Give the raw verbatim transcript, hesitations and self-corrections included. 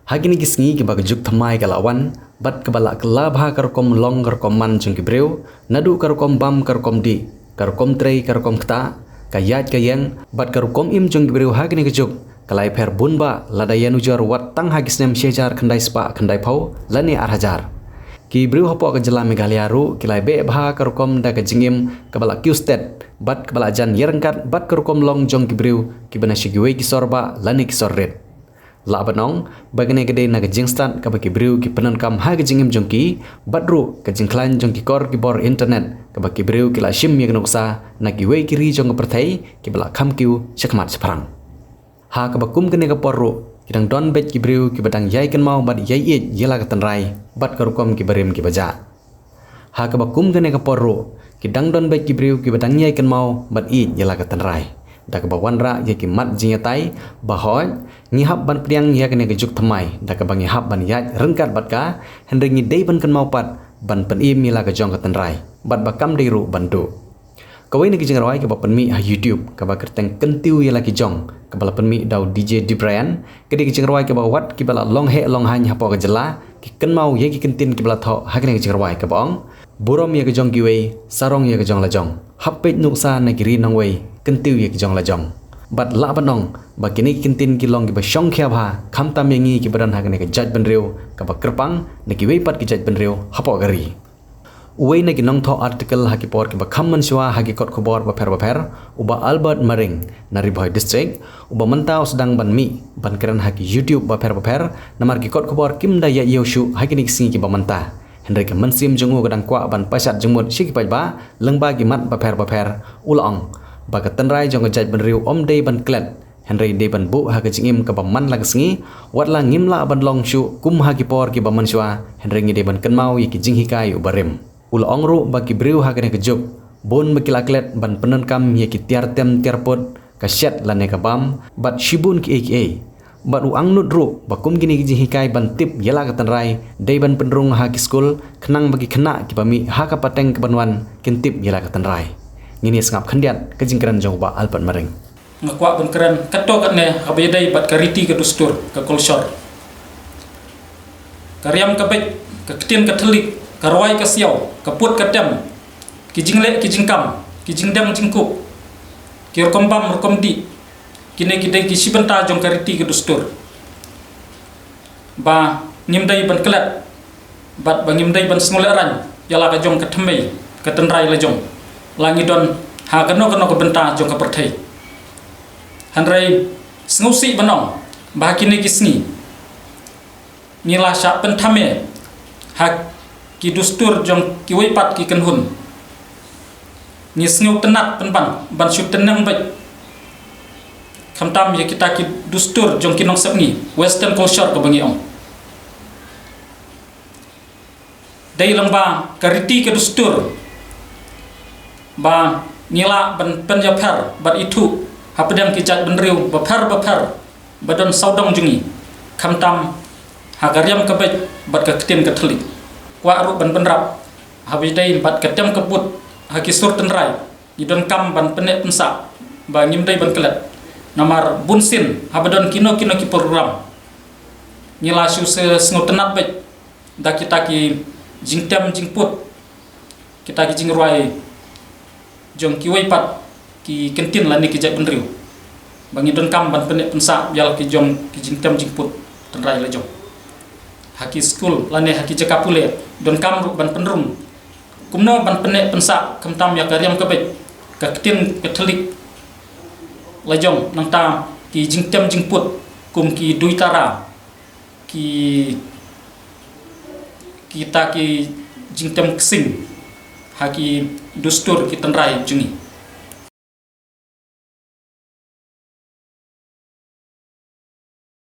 Ha kine ki sngi kiba ka juk thymmai ka la wan, bad kaba la kylla bha ka rukom long ka rukom man jong ki briew, naduh ka rukom bam ka rukom dih, ka rukom trei ka rukom ktah, ka ïaid ka ïeng, bad ka rukom im jong ki briew ha kine ki juk, ka la ïapher bun bah, lada ïanujor wat tang ha ki snem shi hajar khyndai spah khyndai phew, lane ar hajar. Ki briew hapoh ka jylla Meghalaya ruh, ki la ïabeh bha ka rukom da ka jingim, kaba la kiew stet, bad kaba la jan ïaryngkat, bad ka rukom long jong ki briew, kiba na sha kiwei ki sor bah, lane ki sor rit. Lah ban ong, ba kane ka dei na ka jingstad kaba ki briew ki pyndonkam ha ka jingim jong ki, bad ruh ka jingkhlaiñ jong ki kor ki bor internet, kaba ki briew ki la shim ïa ka nuksa, na kiwei ki ri jong ka pyrthei, kiba la kham kiew, shakhmat shaphrang. Ha kaba kum kane ka por ruh, ki dang don beit ki briew kiba dang ïai kynmaw bad ïai ïeit ïa la ka tynrai, bad ka rukom kiba rim kiba jah. Ha kaba kum kane ka por ruh, ki dang don beit ki briew kiba dang ïai kynmaw bad ïeit ïa la ka tynrai. Da kaba wanrah ïa ki mat jingïatai, ba hooid, ngi hap ban pdiang ïa kane ka juk thymmai, da kaba ngi hap ban ïaid ryngkat bad ka, hynrei ngi dei ban kynmaw pat, ban pynim ïa la ka jong ka tynrai, bad ba kam dei ruh ban duh. Kawei na ki jingrwai kaba pynmih ha YouTube, kaba kyrteng Kyntiew ïa la ki jong, kaba la pynmih da u D J Dibrian, ka dei ka jingrwai kaba wat kiba la long heh long haiñ hapoh ka jylla, ki kynmaw ïa ki kyntien kiba la thoh ha kane ka jingrwai kaba ong, burom ïa ka jong kiwei, sarong ïa ka jong la jong. Hap peit nuksa na ki ri nongwei, kyntiew ïa ki jong la jong. Bad lah ban ong, ba kine ki kyntien ki long kiba shongkhia bha, khamtam ïa ngi kiba don ha kane ka jaitbynriew, kaba kyrpang, na kiwei pat ki jaitbynriew, hapoh ka ri. Uwei na ki nongthoh article ha ki por kiba kham mynshuwa ha ki kot khubor bapher bapher, u Bah Albert Maring, na Ri Bhoi District, uba mynta u sdang ban mih, ban kren ha ki YouTube bapher bapher, namar ki kot khubor kim da ïa ïew shuh ha kine ki sngi kiba mynta. Hynrei ka mynsiem jong u ka dang kwah ban pashat jingmut sha ki paidbah, lyngba ki mat bapher bapher, u la ong, ba ka tynrai jong ka jaitbynriew ym dei ban klet, hynrei dei ban buh ha ka jingim kaba man la ka sngi, wat la ngim lah ban long shuh kum ha ki por kiba mynshuwa, hynrei ngi dei ban kynmaw ïa ki jinghikai uba rim. U la ong ruh ba ki briew ha kane ka juk, bun ba ki la klet ban pyndonkam ïa ki tiar tem tiar put, ka shet lane ka bam, bad shibun kiei kiei. Bad u angnud ruh, ba kum kine ki jinghikai ban tip ïa la ka tynrai, dei ban pynrung ha ki skul, khnang ba ki khynnah kiba mih ha ka pateng kaban wan, kin tip ïa la ka tynrai. Ngin ïa sngap khyndiat, ka jingkren jong u Bah Albert Maring. Nga kwah ban kren, katto katne, haba ïadei bad ka riti ka dustur, ka culture. Ka riam ka beit, ka ktien ka thylliej, ka rwai ka siaw, ka put ka tem, ki jingleh ki jingkam, ki jingdeng jingkup, ki rukom bam rukom dih, kine ki dei ki shi bynta jong ka riti ka dustur. Ba ngim dei ban klet, bad ba ngim dei ban sngewlehraiñ, ïa la ka jong ka thymmei, ka tynrai la jong. La ngi don, ha kano kano ka bynta jong ka pyrthei. Hynrei, sngewsih ban ong, ba ha kine ki sngi. Ngi la shah pynthame, ha ki dustur jong kiwei pat ki kynhun. Ngi sngewtynnat pynban, ban shu tynneng beit. Khamtam ïa kita ki dustur jong ki nongsep ngi, western culture kaba ngi ong. Dei lyngba ka riti ka dustur. Ba ngi lah ban pynïapher, bad ithuh, hapdeng ki jaitbynriew, bapher bapher. Ba don sawdong jong ngi, khamtam, ha ka riam ka beit, bad ka ktien ka thylliej. Kwah ruh ban bynrap, haba ïadei bad ka tem ka put, ha ki sur tynrai, ngi donkam ban pynneh pynsah, ba ngim dei ban klet. Namar bunsien, haba don kino kino ki program. Ngi la shu sngewtynnat beit, da kita ki jingtem jingput. Kita ki jingrwai jong kiwei pat ki kyntien lane ki jaitbynriew. Ba ngi donkam ban pynneh pynsah ïa la ki jong ki jingtem jingput tynrai la jong. Ha ki skul lane ha ki jaka pule donkam ruh ban pynrung. Kumno ban pynneh pynsah khamtam ïa ka riam ka beit, ka ktien ka thylliej la jong nangta ki jingtem jingput kum ki duitara. Ki, kita ki jingtem ksing, ha ki dustur ki tynrai jong ngi.